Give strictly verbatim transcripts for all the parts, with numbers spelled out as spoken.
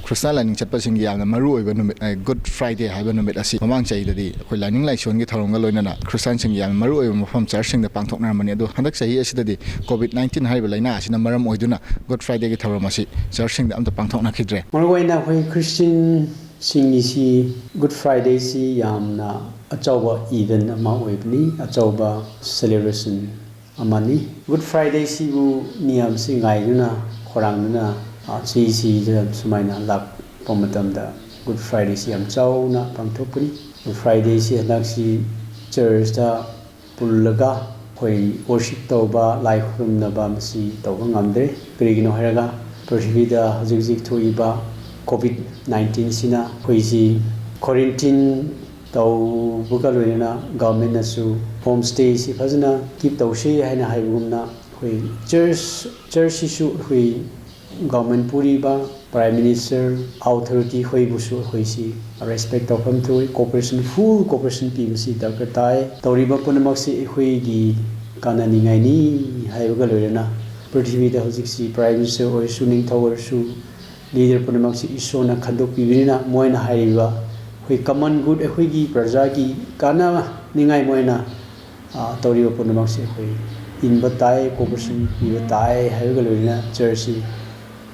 Christian ꯂꯥꯏꯅꯤꯡ ꯆꯠꯄꯁꯤꯡꯒꯤ ꯌꯥꯝꯅ ꯃꯔꯨ ꯑꯣꯏꯕ ꯅꯨꯃꯤꯠ, ꯑ, Good Friday ꯍꯥꯏꯕ ꯅꯨꯃꯤꯠ ꯑꯁꯤ ꯃꯃꯥꯡ ꯆꯍꯤꯗꯗꯤ ꯑꯩꯈꯣꯏ ꯂꯥꯏꯅꯤꯡ ꯂꯥꯏꯁꯣꯟꯒꯤ ꯊꯧꯔꯝꯒ ꯂꯣꯏꯅꯅ ꯈ꯭ꯔꯤꯁꯇꯥꯟꯁꯤꯡꯒꯤ ꯌꯥꯝꯅ ꯃꯔꯨ ꯑꯣꯏꯕ ꯃꯐꯝ ꯆꯔꯆꯁꯤꯡꯗ ꯄꯥꯡꯊꯣꯛꯅꯔꯝꯕꯅꯤ꯫ ꯑꯗꯨ ꯍꯟꯗꯛ ꯆꯍꯤ ꯑꯁꯤꯗꯗꯤ COVID nineteen ꯍꯥꯏꯔꯤꯕ ꯂꯥꯏꯅꯥ ꯑꯁꯤꯅ ꯃꯔꯝ ꯑꯣꯏꯗꯨꯅ Good Fridayꯒꯤ ꯊꯧꯔꯝ ꯑꯁꯤ ꯆꯔꯆꯁꯤꯡꯗ ꯑꯝꯇ ꯄꯥꯡꯊꯣꯛꯅꯈꯤꯗ꯭ꯔꯦ꯫ ꯃꯔꯨꯑꯣꯏꯅ ꯑꯩꯈꯣꯏ ꯈ꯭ꯔꯤꯁꯇꯤꯌꯟꯁꯤꯡꯒꯤꯁꯤ Good Fridayꯁꯤ ꯌꯥꯝꯅ ꯑꯆꯧꯕ event ꯑꯃ ꯑꯣꯏꯕꯅꯤ, ꯑꯆꯧꯕ celebration ꯑꯃꯅꯤ꯫ Good Fridayꯁꯤꯕꯨ ꯃꯤꯌꯥꯝꯁꯤ ꯉꯥꯏꯗꯨꯅ, ꯈꯧꯔꯥꯡꯗꯨꯅ, ꯑ, ꯆꯍꯤꯁꯤꯗ ꯁꯨꯃꯥꯏꯅ ꯂꯥꯛꯄ ꯃꯇꯝꯗ Good Fridayꯁꯤ ꯌꯥꯝ ꯆꯥꯎꯅ ꯄꯥꯡꯊꯣꯛꯄꯅꯤ꯫ Good Fridayꯁꯤ ꯍꯟꯗꯛꯁꯤ ꯆꯔꯆꯇ ꯄꯨꯜꯂꯒ ꯑꯩꯈꯣꯏ worship ꯇꯧꯕ, ꯂꯥꯏ ꯈꯨꯔꯨꯝꯅꯕ ꯃꯁꯤ ꯇꯧꯕ ꯉꯝꯗ꯭ꯔꯦ꯫ ꯀꯔꯤꯒꯤꯅꯣ ꯍꯥꯏꯔꯒ ꯄ꯭ꯔꯤꯊꯤꯕꯤꯗ ꯍꯧꯖꯤꯛ ꯍꯧꯖꯤꯛ ꯊꯣꯛꯏꯕ COVID nineteenꯁꯤꯅ ꯑꯩꯈꯣꯏꯁꯤ quarantine ꯇꯧꯕꯒ ꯂꯣꯏꯅꯅ governmentꯅꯁꯨ home stayꯁꯤ ꯐꯖꯅ keep ꯇꯧꯁꯤ ꯍꯥꯏꯅ ꯍꯥꯏꯕꯒꯨꯝꯅ, ꯑꯩꯈꯣꯏ ꯆꯔꯆ, ꯆꯔꯆꯁꯤꯁꯨ ꯑꯩꯈꯣꯏ government ꯄꯨꯔꯤꯕ, Prime Minister, authority ꯈꯣꯏꯕꯨꯁꯨ ꯑꯩꯈꯣꯏꯁꯤ respect ꯇꯧꯐꯝ ꯊꯣꯛꯏ꯫ Cooperation, full cooperation ꯄꯤꯕꯁꯤ ꯗꯔꯀꯥꯔ ꯇꯥꯏ꯫ ꯇꯧꯔꯤꯕ ꯄꯨꯝꯅꯃꯛꯁꯤ ꯑꯩꯈꯣꯏꯒꯤ ꯀꯥꯟꯅꯅꯤꯡꯉꯥꯏꯅꯤ ꯍꯥꯏꯕꯒ ꯂꯣꯏꯅꯅ ꯄ꯭ꯔꯤꯊꯤꯕꯤꯗ ꯍꯧꯖꯤꯛꯁꯤ Prime Minister ꯑꯣꯏꯔꯁꯨ, ꯅꯤꯡꯊꯧ ꯑꯣꯏꯔꯁꯨ, leader ꯄꯨꯝꯅꯃꯛꯁꯤ ꯏꯁꯣꯔꯅ ꯈꯟꯗꯣꯛꯄꯤꯕꯅꯤꯅ ꯃꯣꯏꯅ ꯍꯥꯏꯔꯤꯕ ꯑꯩꯈꯣꯏ common good, ꯑꯩꯈꯣꯏꯒꯤ ꯄ꯭ꯔꯖꯥꯒꯤ ꯀꯥꯟꯅꯅꯤꯡꯉꯥꯏ ꯃꯣꯏꯅ, ꯑ, ꯇꯧꯔꯤꯕ ꯄꯨꯝꯅꯃꯛꯁꯤ ꯑꯩꯈꯣꯏ ꯏꯟꯕ ꯇꯥꯏ, cooperation ꯄꯤꯕ ꯇꯥꯏ ꯍꯥꯏꯕꯒ ꯂꯣꯏꯅꯅ ꯆꯔꯆꯁꯤ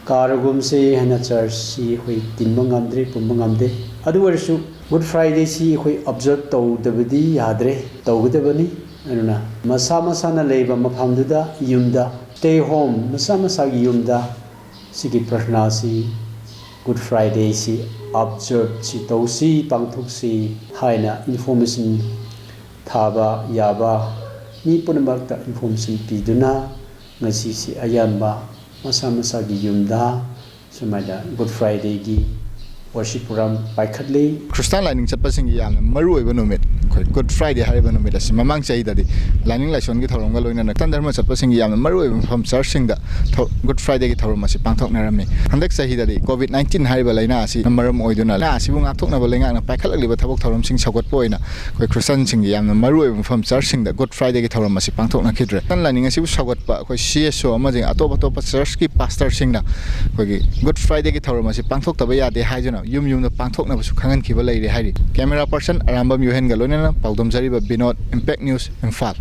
ꯀꯥꯔꯒꯨꯝꯁꯤ ꯍꯥꯏꯅ ꯆꯔꯆꯁꯤ ꯑꯩꯈꯣꯏ ꯇꯤꯟꯕ ꯉꯝꯗ꯭ꯔꯦ, ꯄꯨꯝꯕ ꯉꯝꯗꯦ꯫ ꯑꯗꯨ ꯑꯣꯏꯔꯁꯨ Good Fridayꯁꯤ ꯑꯩꯈꯣꯏ observe ꯇꯧꯗꯕꯗꯤ ꯌꯥꯗ꯭ꯔꯦ, ꯇꯧꯒꯗꯕꯅꯤ꯫ ꯑꯗꯨꯅ ꯃꯁꯥ ꯃꯁꯥꯅ ꯂꯩꯕ ꯃꯐꯝꯗꯨꯗ, ꯌꯨꯝꯗ, stay home, ꯃꯁꯥ ꯃꯁꯥꯒꯤ ꯌꯨꯝꯗ ꯁꯤꯒꯤ ꯄ꯭ꯔꯊꯅꯥꯁꯤ, Good Fridayꯁꯤ observeꯁꯤ ꯇꯧꯁꯤ, ꯄꯥꯡꯊꯣꯛꯁꯤ ꯍꯥꯏꯅ information ꯊꯥꯕ ꯌꯥꯕ ꯃꯤ ꯄꯨꯝꯅꯃꯛꯇ information ꯄꯤꯗꯨꯅ ꯉꯁꯤꯁꯤ ꯑꯌꯥꯝꯕ ꯃꯁꯥ ꯃꯁꯥꯒꯤ ꯌꯨꯝꯗ ꯁꯨꯃꯥꯏꯅ Good Fridayꯒꯤ ꯋꯥꯔꯁꯤꯞ ꯄ꯭ꯔꯣꯒ꯭ꯔꯥꯝ ꯄꯥꯏꯈꯠꯂꯤ꯫ ꯈ꯭ꯔꯤꯁꯇꯥꯟ ꯂꯥꯏꯅꯤꯡ ꯆꯠꯄꯁꯤꯡꯒꯤ ꯌꯥꯝꯅ ꯃꯔꯨꯑꯣꯏꯕ ꯅꯨꯃꯤꯠ, ꯑꯩꯈꯣꯏ ꯒꯨꯗ ꯐ꯭ꯔꯥꯏꯗꯦ ꯍꯥꯏꯔꯤꯕ ꯅꯨꯃꯤꯠ ꯑꯁꯤ ꯃꯃꯥꯡ ꯆꯍꯤꯗꯗꯤ ꯂꯥꯏꯅꯤꯡ ꯂꯥꯏꯁꯣꯟꯒꯤ ꯊꯧꯔꯝꯒ ꯂꯣꯏꯅꯅ ꯈ꯭ꯔꯤꯁꯇꯥꯟ ꯙꯔꯃ ꯆꯠꯄꯁꯤꯡꯒꯤ ꯌꯥꯝꯅ ꯃꯔꯨꯑꯣꯏꯕ ꯃꯐꯝ ꯆꯔꯆꯁꯤꯡꯗ ꯊꯧ- ꯒꯨꯗ ꯐ꯭ꯔꯥꯏꯗꯦꯒꯤ ꯊꯧꯔꯝ ꯑꯁꯤ ꯄꯥꯡꯊꯣꯛꯅꯔꯝꯃꯤ꯫ ꯍꯟꯗꯛ ꯆꯍꯤꯗꯗꯤ ꯀꯣꯚꯤꯗ ꯅꯥꯏꯟꯇꯤꯟ ꯍꯥꯏꯔꯤꯕ ꯂꯥꯏꯅꯥ ꯑꯁꯤꯅ ꯃꯔꯝ ꯑꯣꯏꯗꯨꯅ ꯂꯥꯏꯅꯥ ꯑꯁꯤꯕꯨ ꯉꯥꯛꯊꯣꯛꯅꯕ ꯂꯩꯉꯥꯛꯅ ꯄꯥꯏꯈꯠꯂꯛꯂꯤꯕ ꯊꯕꯛ ꯊꯧꯔꯝꯁꯤꯡ ꯁꯧꯒꯠꯄ ꯑꯣꯏꯅ ꯑꯩꯈꯣꯏ ꯈ꯭ꯔꯤꯁꯇꯥꯟꯁꯤꯡꯒꯤ ꯌꯥꯝꯅ ꯃꯔꯨꯑꯣꯏꯕ ꯃꯐꯝ ꯆꯔꯆꯁꯤꯡꯗ ꯒꯨꯗ ꯐ꯭ꯔꯥꯏꯗꯦꯒꯤ ꯊꯧꯔꯝ ꯑꯁꯤ ꯄꯥꯡꯊꯣꯛꯅꯈꯤꯗ꯭ꯔꯦ꯫ ꯈ꯭ꯔꯤꯁꯇꯥꯟ ꯂꯥꯏꯅꯤꯡ ꯑꯁꯤꯕꯨ ꯁꯧꯒꯠꯄ ꯑꯩꯈꯣꯏ ꯁꯤ ꯑꯦꯁ ꯑꯣ ꯑꯃꯗꯤ ꯑꯇꯣꯞ ꯑꯇꯣꯞꯄ ꯆꯔꯆꯀꯤ ꯄꯥꯁꯇꯔꯁꯤꯡꯅ ꯑꯩꯈꯣꯏꯒꯤ ꯒꯨꯗ ꯐ꯭ꯔꯥꯏꯗꯦꯒꯤ ꯊꯧꯔꯝ ꯑꯁꯤ ꯄꯥꯡꯊꯣꯛꯇꯕ ꯌꯥꯗꯦ ꯍꯥꯏꯗꯨꯅ ꯌꯨꯝ ꯌꯨꯝꯗ ꯄꯥꯡꯊꯣꯛꯅꯕꯁꯨ ꯈꯪꯍꯟꯈꯤꯕ ꯂꯩꯔꯦ ꯍꯥꯏꯔꯤ꯫ ꯀꯦꯃꯦꯔꯥ ꯄꯔꯁꯟ ꯑꯔꯥꯝꯕꯝ ꯌꯨꯍꯦꯟꯒ ꯂꯣꯏꯅꯅ ꯄꯥꯎꯗꯝꯖꯔꯤꯕ ꯕꯤꯅꯣꯗ, ꯏꯝꯄꯦꯛ ꯅ꯭ꯌꯨꯁ, ꯏꯝꯐꯥꯜ꯫